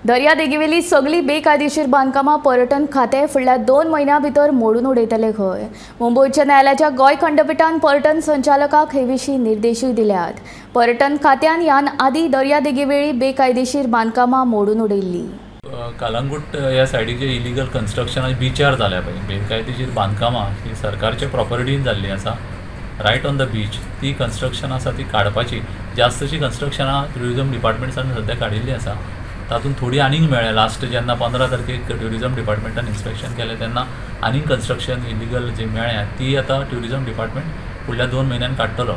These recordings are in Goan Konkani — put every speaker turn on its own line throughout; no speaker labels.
दर्यादेगेवेली सगळी बेकायदेशीर बांदकामां पर्यटन खातें फुडल्या 2 म्हयन्यां भितर मोडून उडयतले खंय. मुंबय उच्च न्यायालयाच्या गोंय खंडपिठान पर्यटन संचालकाक हे विशीं निर्देशूय दिल्यात. पर्यटन खात्यान ह्यान आदीं दर्यादेगेवेळी बेकायदेशीर बांदकामां मोडून उडयल्ली.
कलंगूट ह्या सायडीक जे इलिगल कन्स्ट्रक्शन बिचार जाल्या पळय, बेकायदेशीर बांदकामां ही सरकारच्या प्रॉपर्टीन जाल्ली आसा, रायट ऑन the beach, ती कन्स्ट्रक्शन आसा ती काडपाची. जास्तशी कन्स्ट्रक्शनां ट्युरिजम डिपार्टमेंटान सद्या काडिल्ली आसा. तातूंत थोडी आनीक मेळ्ळ्या. लास्ट जेन्ना 15 तारखेक ट्युरिजम डिपार्टमेंटान इन्स्पेक्शन केलें तेन्ना आनीक कन्स्ट्रक्शन इलिगल जी मेळ्ळ्या ती आतां ट्युरिजम डिपार्टमेंट फुडल्या 2 म्हयन्यान काडटलो.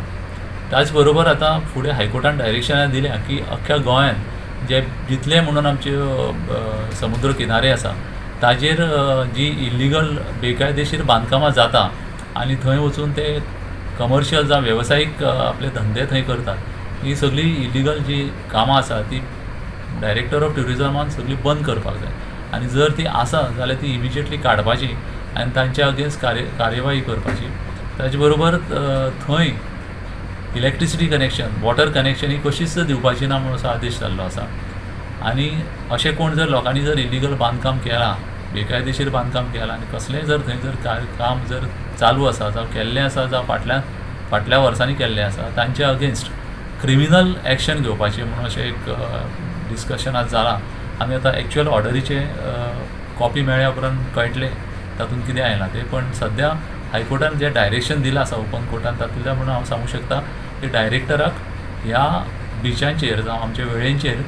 त्याच बरोबर आतां फुडें हायकोर्टान डायरेक्शनां दिल्या की अख्ख्या गोंयांत जे जितले म्हणून आमचे समुद्र किनारे आसा ताजेर जी इलिगल बेकायदेशीर बांदकामां जाता आनी थंय वचून ते कमर्शियल जावं वेवसायीक आपले धंदे थंय करतात, ही सगळी इलिगल जी कामां आसा ती डायरेक्टर ऑफ ट्युरिजमान सगळी बंद करपाक जाय आनी जर ती आसा जाल्यार ती इमिजिएटली काडपाची आनी तांच्या अगेन्स्ट कार्यवाही करपाची. ताचे बरोबर थंय इलेक्ट्रिसिटी कनेक्शन, वॉटर कनेक्शन ही कशीच दिवपाची ना म्हणून असो आदेश जाल्लो आसा. आनी अशें कोण जर लोकांनी जर इलिगल बांदकाम केलां, बेकायदेशीर बांदकाम केलां आनी कसलेंय जर थंय जर काम जर चालू आसा जावं केल्लें आसा जावं फाटल्या वर्सांनी केल्लें आसा तांच्या अगेन्स्ट क्रिमिनल एक्शन घेवपाचें म्हणून अशें एक डिस्कशन आज जालां. आमी आतां एक्चुअल ऑर्डरीचे कॉपी मेळ्ळ्या उपरांत कळटलें तातूंत कितें आयलां तें. पण सद्या हायकोर्टान जें डायरेक्शन दिलां आसा ओपन कोर्टान तातूंतल्यान म्हणून हांव सांगूंक शकता की डायरेक्टराक ह्या बिचांचेर जावं आमच्या वेळेंचेर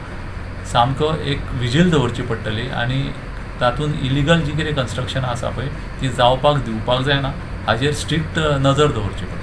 सामको एक विजील दवरची पडटली आनी तातूंत इलिगल जी कितें कन्स्ट्रक्शन आसा पळय ती जावपाक दिवपाक जायना हाजेर स्ट्रिक्ट नजर दवरची पडटली.